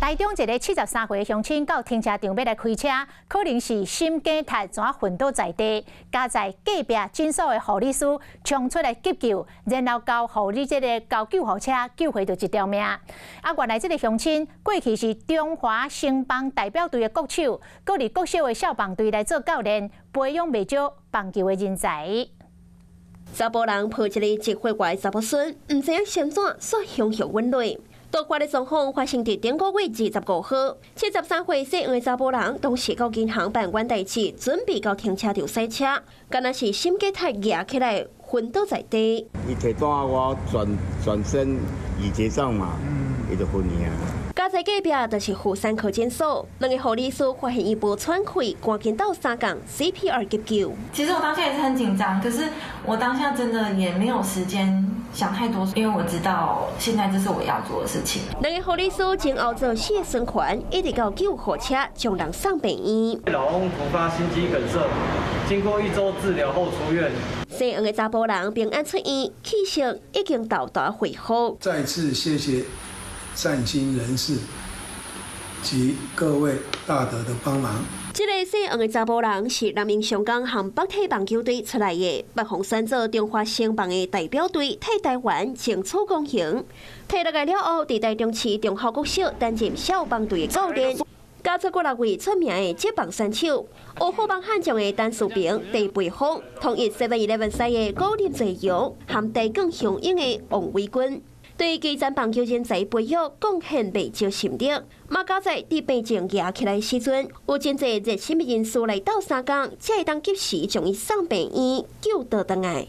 台中一个73歲的鄉親到停車場欲來開車，可能是心驚太怎昏倒在地，佳哉隔壁診所的護理師衝出來急救，然後交護理這个交救護車救回著一條命。啊，原來這个鄉親過去是中華職棒代表隊的國手，閣佇國小的少棒隊來做教練，培養袂少棒球的人才。查埔人抱一个1歲外查某孫，毋知影先怎煞雄雄滾落。突發的狀況發生佇頂個月25號，73歲姓黃的查埔人當時到銀行辦完代誌，準備到停車場駛車，敢若是心肌太壓起來，昏倒在地。伊提單我轉轉身伊結帳嘛，伊就昏去啊。佳哉隔壁就是婦產科診所，兩个護理師發現伊無喘氣，趕緊鬥相共 CPR 急救。其實我當下也是很緊張，可是我當下真的也沒有時間想太多，因為我知道現在這是我要做的事情。兩个護理師前後做四个循環，一直到救護車將人送病院。老翁突發心肌梗塞，經過一周治療後出院。姓黃的查埔人平安出院，氣色已經到達恢復。再次謝謝善心人士及各位大德的幫忙。這个姓黃的查埔人是南榮上港和北體棒球隊出來的，北方選做中華職棒的代表隊替台灣爭取光榮。退落來了後，佇台中市中和國小擔任少棒隊的教練，教出過六位出名的職棒選手，吳虎邦悍將的陳士平、鄭培峰，統一 Seven Eleven 賽的高林濟陽，和台鋼雄鷹的王維軍。對基層棒球人才培育貢獻袂少心力。嘛佳哉佇病情嚴起來時陣，有真濟熱心的人士來鬥相共，才會當及時將伊送病院救倒轉來。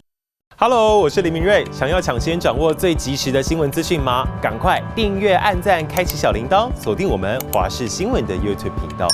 Hello，我是林明瑞，想要搶先掌握最及時的新聞資訊嗎？趕快訂閱、按讚、開啟小鈴鐺，鎖定我們華視新聞的 YouTube 頻道。